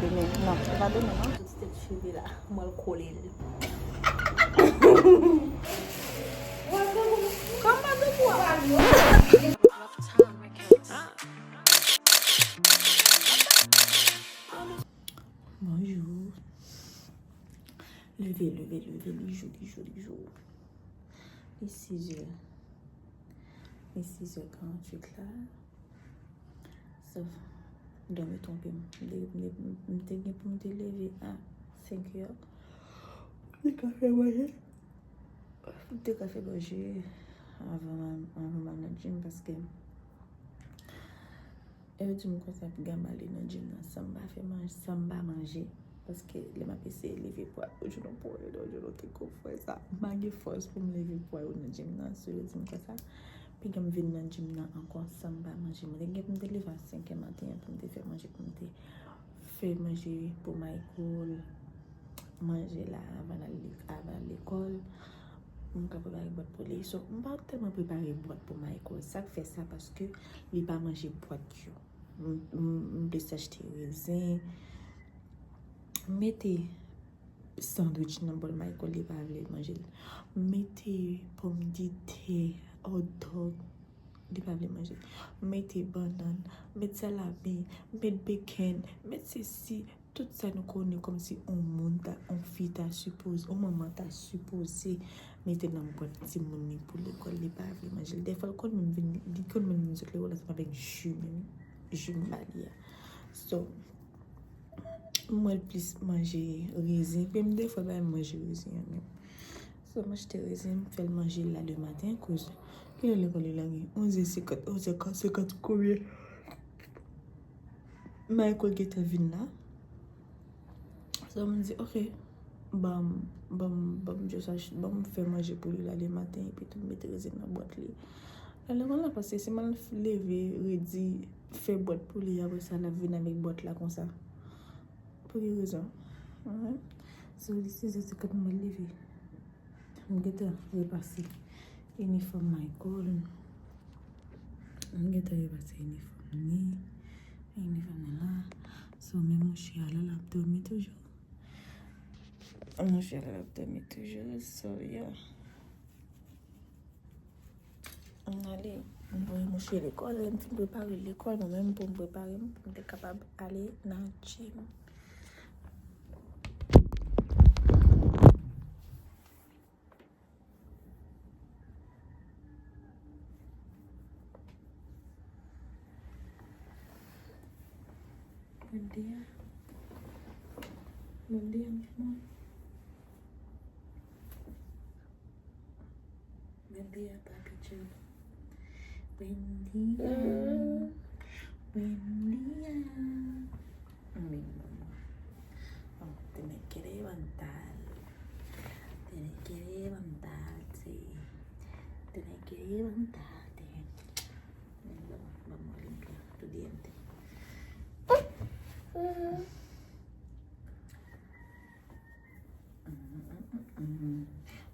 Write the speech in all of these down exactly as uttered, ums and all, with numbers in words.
Demen, non, se pa demen, non. Tout tèt cheve la, mwen kole l. Kòman de bwa? Bonjou. Leve, leve, leve, li jou, li jou, li jou. Li sizè. Li sizè karanntuit la. Sof, dòmi twonpe m. M te, m te, m te gen pou m te leve a senk è. M te ka fè manje. M te ka fè manje avan, avan m al nan gym paske yo di m konsa piga m ale nan gym nan san m pa fè manje, san m pa manje. Paske lè m ap eseye leve pwa, yo jwenn yon pwoblèm, yo jwenn yon kekfwa sa. M pa gen fòs pou m leve pwa yo nan gym nan. So, yo di m konsa, piga m vin nan gym nan ankò san m pa manje. Mwen te gen pou m te leve a senk è maten an pou m te fè manje, pou m te fè manje pou Michael, manje la avan l al, avan l al lekòl. M ka prepare bwat pou li. So, m pa tèlman prepare bwat pou Michael. Sa k fè sa? Paske li pa manje bwat yo. M, m, m plis achte rezen. M mete sandwich nan bòl Michael, li pa vle manje l. M mete pòmdetè, hot dog, li pa vle manje l. M mete bannann, m met salami, m met bacon, m met sesi, tout sa nou konnen kòmsi on moun ta, on fi ta sipoze, on manman ta sipoze mete nan bwat timoun li pou lekòl, li pa vle manje l. Dèfwa l konn menm vin, li konn menm vin sot lekòl ansanm avèk ji menm, ji m ba li a. So, m wè l plis manje rezen, menm dèfwa l pa menm manje rezen an menm. So, m achte rezen, m fè l manje l la de maten, koz kilè lekòl li lage? Onz è senkant, onz è senkant konbyen? Michael gentan vin la. So, m di, "Ok, ban m, ban m, ban m just ach-, ban m fè manje pou li la de maten, epi tou m mete rezen nan bwat li." Lè lekòl la pase, si m al f-, leve, redi, fè bwat pou li, apre sa, l ap vin avèk bwat la konsa. Pou ki rezon? Mhm. So, li sizè senkant mwen leve. M gentan repase inifòm Michael. M gentan repase inifòm ni. Inifòm nan la. So, men mouche a la, l ap dòmi toujou. Mouche a la, l ap dòmi toujou. So, yeah. M ale, m voye mouche lekòl, lè m fin prepare l lekòl, mwen menm pou m prepare m, pou m te kapab ale nan gym. Bondye. Bondye, m di mwen. Bondye, Papi Dye. Bondye. Bondye. Amèn, manman. Oh, tiene que levantar. Tiene que levantarse. Tiene que levantarse. Vamos, vamos a limpiar tu diente.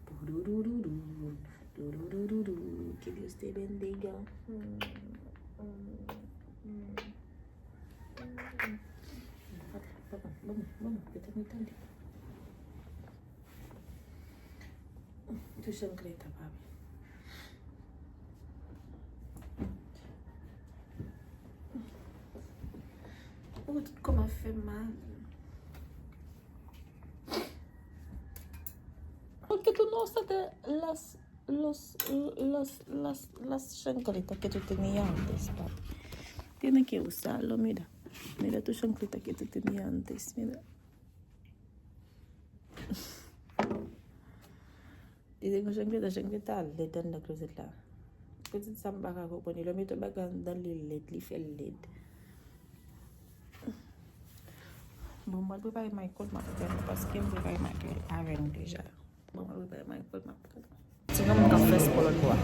Pururururu, tururururu. Que Dios te bendiga. Vamos, vamos, vamos, que te metan. Tou chancleta, papi. Oh, tout kò m ap fè mal. Porque tú no usas de las, los, las, las, las chancletas que tú tenías antes, papi. Tienes que usarlo, mira. Mira tu chancleta que tú tenías antes, mira. Li te gen chancleta, chancleta lèd anndan klozèt la. Pitit sa m pa ka konprann li. Lè w mete yon bagay anndan l, li lèd, li fè l lèd. Bon, mwen prepare Michael, m ap pran, paske m prepare Michael avè nou deja. Bon, mwen prepare Michael, m ap pran. Se yon moun k ap fè spò lòt bò a.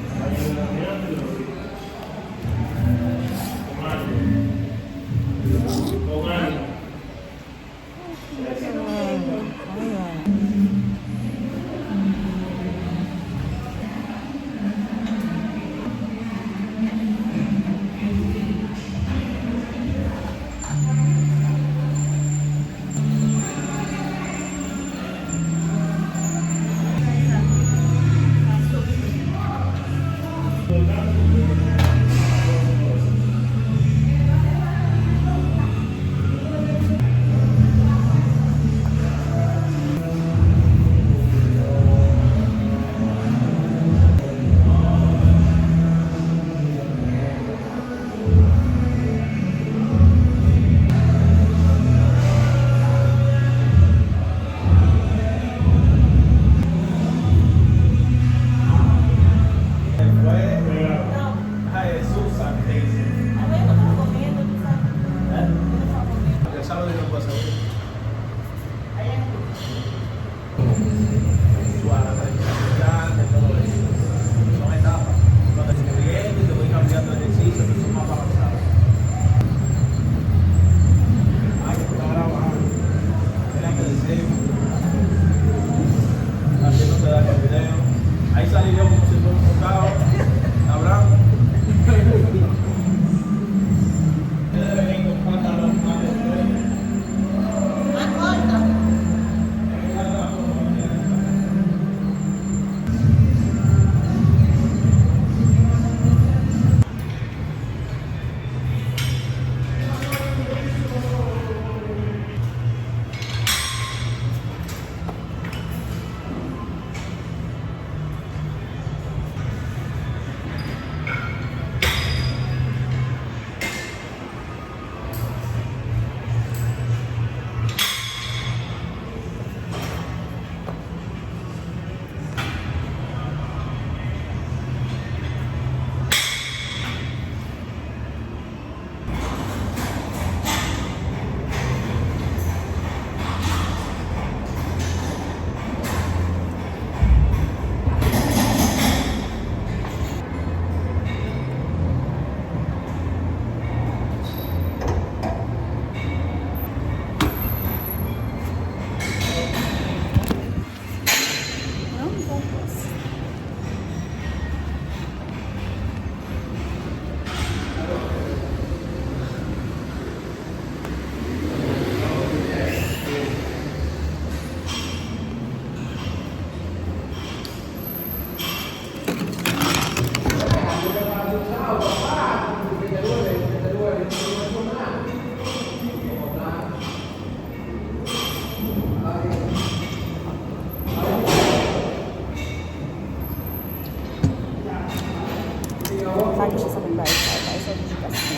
Sa ki chè sa pou m bay sa, bay sa toujou pase.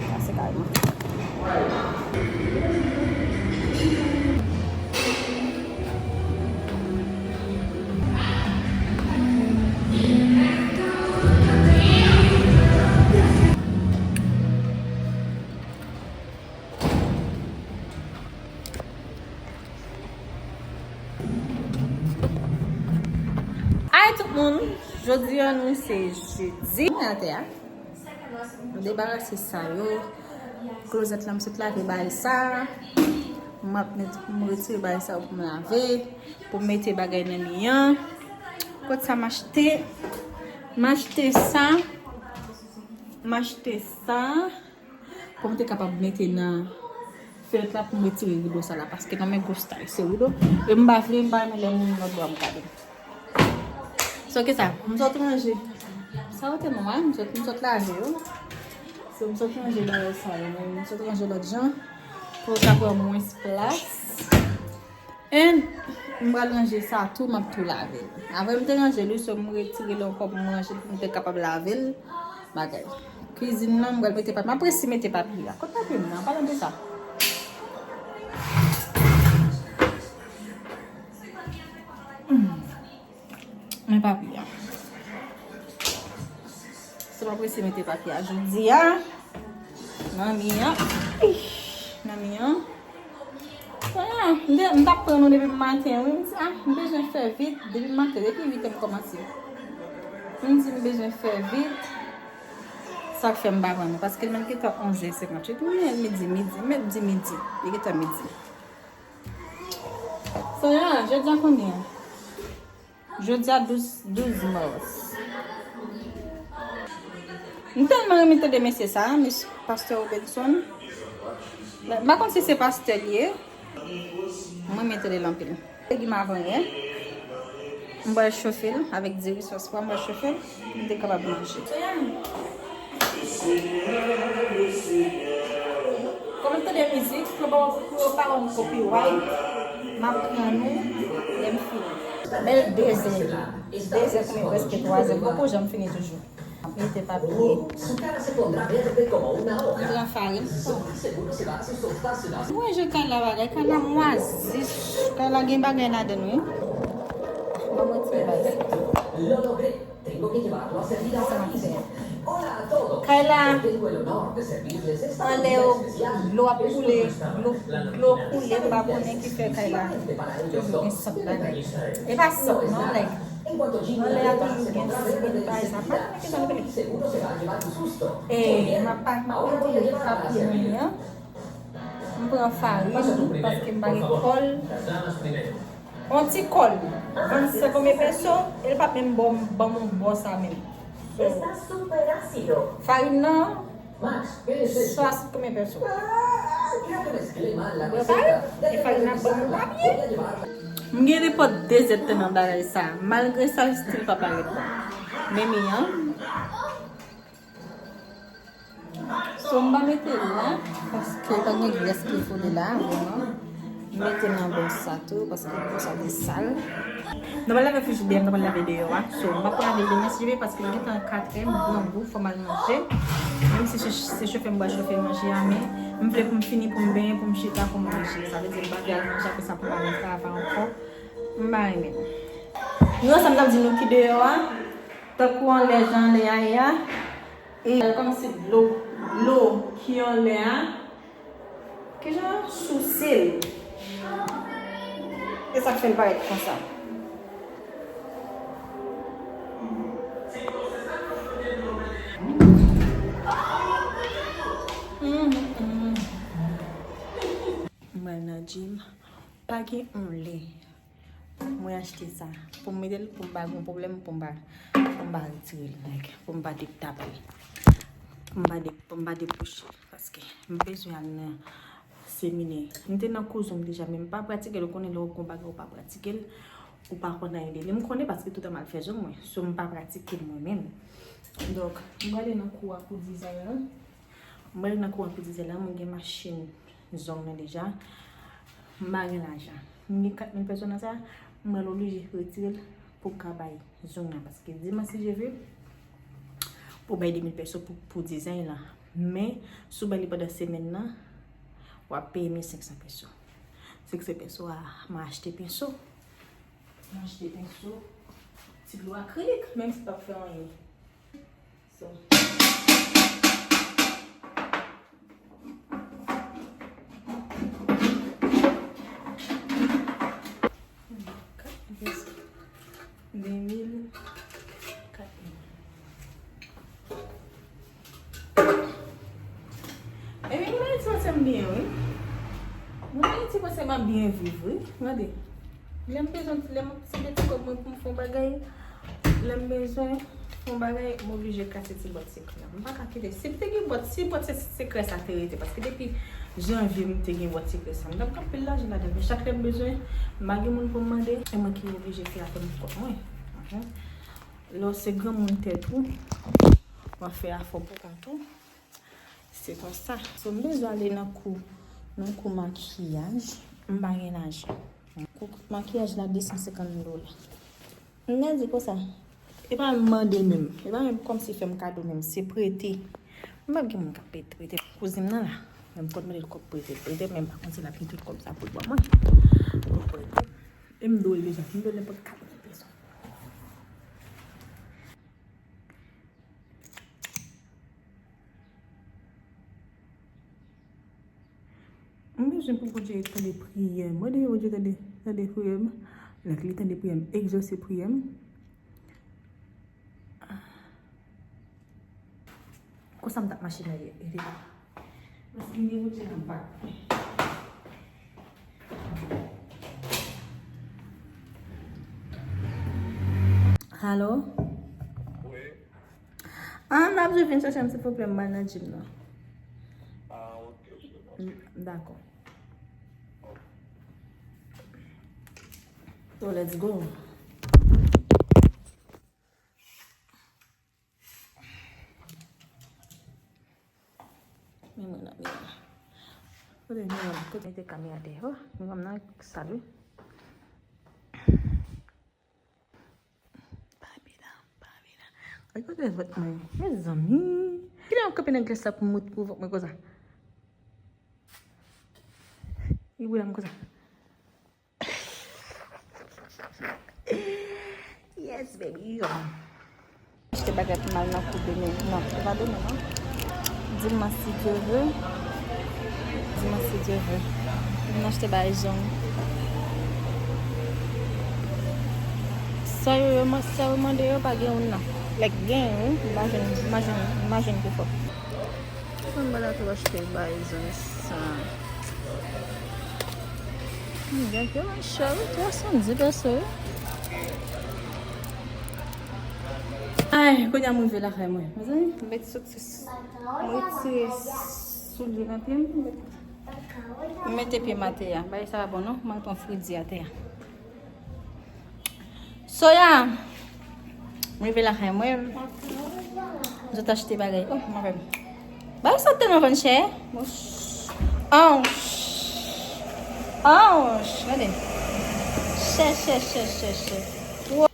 Pase kay mwen. Ay, tout moun, jodi a nou se jedi. Mwen atè a. M debarase sa yo. Klozèt la, m sot lave bagay sa. M ap met, m retire bagay sa yo pou m lave. Pou m mete bagay nan li an. Kot sa m achte? M achte sa. M achte sa. Pou m te kapab mete nan fenèt la pou m retire rido sa la, paske nan men gwo style se rido. E m pa vle, m pa renmen lè moun lòt bò a m gade m. So, ki sa? M sot ranje. Sa yo te nwa, m sot, m sot lave yo. So, m sot ranje bagay sa yo, m sot ranje lòt jan. Pou yo ka pran mwens plas. And m pral ranje sa tou, m ap tou lave l. Avè m te ranje l, wi, so m retire l ankò pou m ranje l, pou m te kapab lave l. Bagay. Kwizin nan, m pral mete papye. M ap resi mete papye a. Kot papye m nan? An palan de sa. Hmm. Men papye a. Se pa prese mete papye a jodi a. Nan mi an. Ih, nan mi an. Ah, m te, m t ap pran nou depi maten, wi. M di, ah, m bezwen fè vit. Depi maten, depi uit è m kòmanse. M di, m bezwen fè vit. Sa k fè m pa pran nou. Paske l menm gentan onzè senkanntuit. M gen midi, midi. M mèt di midi. Li gentan midi. So, yeah, jodi a konbyen? Jodi a douz, douz mas. M tèlman renmen tande mesye sa, mesye Pastè Robenson. M pa konn si se pastè li ye. Mwen renmen tande l anpil. Legim avanyè. M pral chofe l avèk diri sòs pwa, m pral chofe l. M te kapab manje. Kòm m tande mizik, pou yo pa, pou yo pa ban m copyright, m ap pran nou lè m fini. Bèl dezè. Dezè konbyen, prèske twazè. M poko janm fini toujou. M ap mete papye. M pran farin. Mwen je kay la bagay. Kay la mwazi. Kay la gen bagay ladan l, wi. Ban m retire bagay sa. Kay la, anlè yo, dlo ap koule, dlo, dlo koule, m pa konnen ki fè kay la toujou gen sant bagay. E pa sant non, like, anlè a toujou gen sant bagay, sa pa konnen ki jan li rele. E m ap pa, m ap retire papye mwen an. M pran farin, paske m pa gen kòl. On ti kòl, vennsenk konbyen peso, e l p ap menm ban m, ban m yon bò sa menm. So, farin nan, swasant konbyen peso. Bò sa, e farin nan ban m yon papye. M gen nenpòt de zèt tan nan bagay sa. Malgre sa, l still pa parèt bon. Men mi an. So, m pa mete l la, paske pa gen grès ki foule la, vreman. M mete l nan bòl sa tou, paske bòl sa te sal. Nou pral lave frijidè, nou pral lave deyò a. So, m pa pral lave l demen si je ve, paske li gentan katrè, m grangou, fò m al manje. Menm si se, se chofe m pral chofe manje a, men m vle pou m fini, pou m benyen, pou m chita, pou m manje. Sa vle di m pa vle al manje, apre sa pou m al nan travay ankò. M pa renmen. Nou ansanm, n ap di nou ki deyò a, tankou anlè, jan anlè a ye a. E kòmsi dlo, dlo ki anlè a, kijan souse l. E sa k fè l parèt konsa. Mm, mm. Mwen nan gym, pa gen yon lè. Mwen achte sa. Pou m mete l, pou m pa gen pwoblèm, pou m pa, pou m pa retire l, like, pou m pa detape l. Pou m pa de, pou m pa depouche l. Paske m bezwen al nan seminè. M te nan kou zong deja, men m pa pratike l. Ou konnen lè w gon bagay ou pa pratike l, ou pa konn anyen de li. M konnen paske toutan m al fè zong mwen. So, m pa pratike l mwen menm. Donk, m prale nan kou a pou dizen an. M prale nan kou a pou dizen an. Mwen gen machin zong nan deja. M pa gen lajan. M gen kat mil peso nan sa, m pral oblije retire l pou m ka bay zong nan. Paske dimanch si je ve, pou bay de mil peso pou, pou dizen lan. Men, si w bay li pandan semèn nan, w ap peye mil senk san peso. Senk san peso a, m achte penso. M achte penso, ti dlo akrilik, menm si l p ap fè anyen. So. Kat mil, de mil, kat mil. Ebyen, moun Ayiti panse m byen, wi. Moun Ayiti panse m ap byen viv, wi. Gade. Lè m bezwen, lè m, se de ti kòb mwen pou m fè yon bagay. Lè m bezwen fè yon bagay, m oblije kase ti bwat sekrè a. M pa ka kite. Si m te gen bwat, si bwat se, sekrè sa te rete, paske depi janvye m te gen bwat sekrè sa. M t ap gen anpil lajan ladan l, men chak lè m bezwen, m pa gen moun pou m mande, se mwen ki oblije fè afè m pou kont mwen. Mhm. Lè w se granmoun tèt ou, w ap fè afè w pou kont ou. Se konsa. So, m bezwen ale nan kou, nan kou makiyaj. M pa gen lajan. Kou makiyaj la, de san senkant dola. M nan di konsa. E pa mande menm. E pa menm kòmsi fè m kado menm. Se prete. M p ap gen moun k ap prete, prete. Kouzin m nan la. Menm kòb mande l kòb prete, prete, men m pa konn si l ap gen tout kòb sa pou l ban mwen. Pou prete. E m dwe l deja. M dwe l nenpòt kat mil peso. M bezwen pou Bondye tande priyè m. Mwen, depi Bondye tande, tande priyè m, lè li tande priyè m, egzòse priyè m. Konsa m t ap mache dèyè, ede m. Paske m gen Bondye nan bak mwen. Alo? Wi. Ah, n ap jwe vin chèche m, silvouplè, m pral nan gym nan. Ah, ok, ok. Dakò. So, let's go. Men mwen nan, men mwen. Kote miwa m? Kote mete kamera deyò? Miwa m nan sal wi. Pa vin la, pa vin la. Ay, kote vant mwen? Mezanmi. Kilè m kanpe nan glès la pou m moutre pou vant mwen konsa? Li boule m konsa. Yes, baby. Achte bagay pou m al nan kou demen. Non, se pa demen, non. Dimanch, si Dye ve. Dimanch, si Dye ve. M achte bagay zong. Sa yo, yo man-, sa yo mande yo pa gen youn nan. Like, gen, wi. Imajine, imajine, imajine ki fò. Mwen ba la tou achte bay zon sa. Gade yo, chè, wi, twa san dis pèso, wi. Ay, kounye a m rive lakay mwen. Mezanmi, m mete soti, m retire soulye nan pye m, m mete pye m atè a. Bagay sa pa bon non, m al pran fredi atè a. Soya, m rive lakay mwen. Zot achte bagay. Oh, m avè m. Bagay sa tèlman vann chè. Anch. Anch. Gade. Chè, chè, chè, chè, chè. Wo.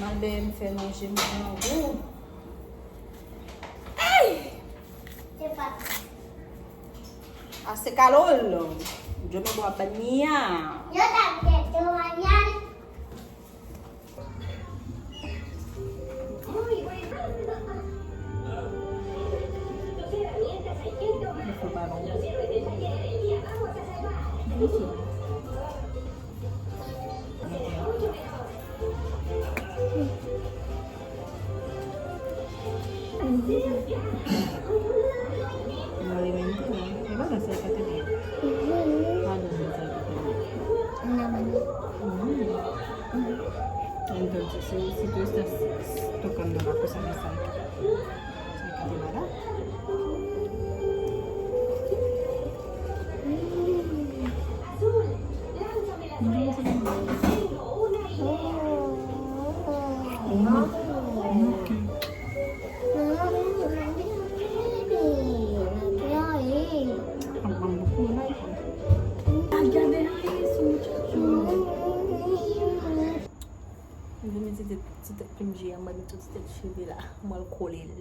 Malbè m fè manje m grangou. Ay! Se pa. A se kalòl. Djòm e bwa banya. Yo ta byen te wanyan. Entonces, si, si tú estás tocando la cosa, me sabe. M vin met ti tèt, ti tèt P M J an, m met tout ti tèt cheve la, m al kole l.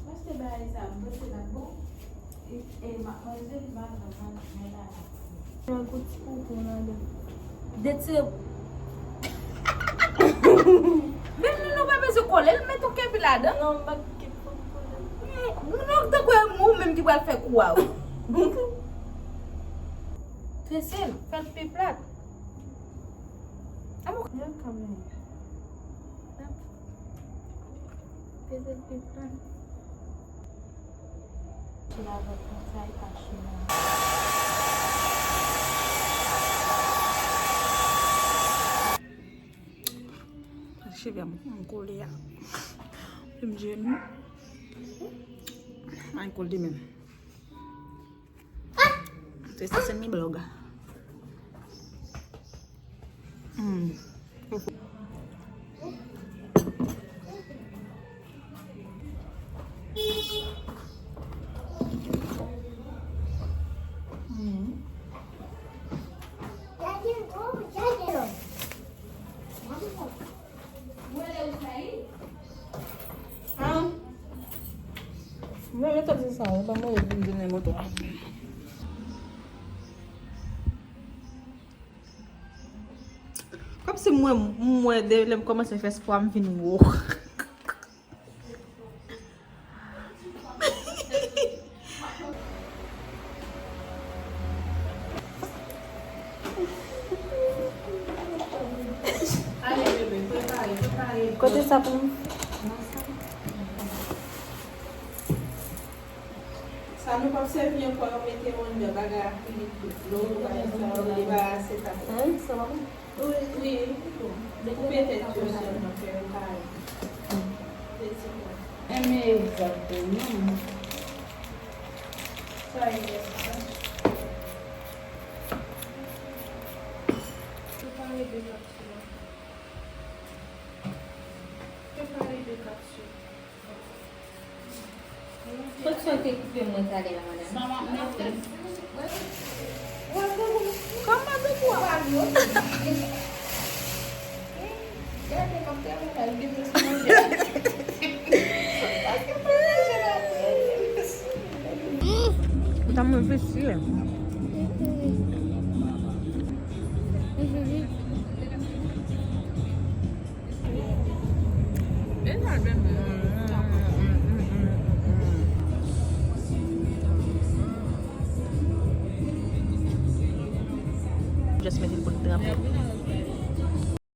Paske bagay sa, m panse l ap bon. E, e, m ap manje, m pa janm manje, men la, la. Yon kout ti poupou ladan. Detire. Men nou, nou pa bezwen kole l, met yon kepi ladan. Non, m pa kole l. Non, tankou e ou menm ki pral fè kou a ou. Trese l, fè l pi plat. Amou. Yon kanmenm. Peze l pi plat. Chila avèk konsèy pa chila. Cheve a m kole a. Pou m jwenn. Ay, kole menm. Se sa, se mi blog. Mm. Mm. An? Mwen, mwen tande sa, e pa mwen vin vin nan moto a. Kòmsi mwen, mwen, de lè m kòmanse fè spò a, m vin wo. Kote sa pou m? Sa nou p ap sèvi ankò, yo mete anndan bagay ak li, dlo, bagay sa yo, debarase ta. Hein? Sa va bon? Wi, wi. Koupe tèt yo sèlman, fè yo kare. Peti pwa. Enben, egzakteman. Sa e sa. Separe de kapsül la. Separe de kapsül. Kot sa w te koupe mwen talè a, madanm? Sa m ap mete. Kòman de bwa? Gade, m ap travay la, li te sou manje. Paske m pa manje la. Ou ta mwen fesi. Just mete l pou l drape.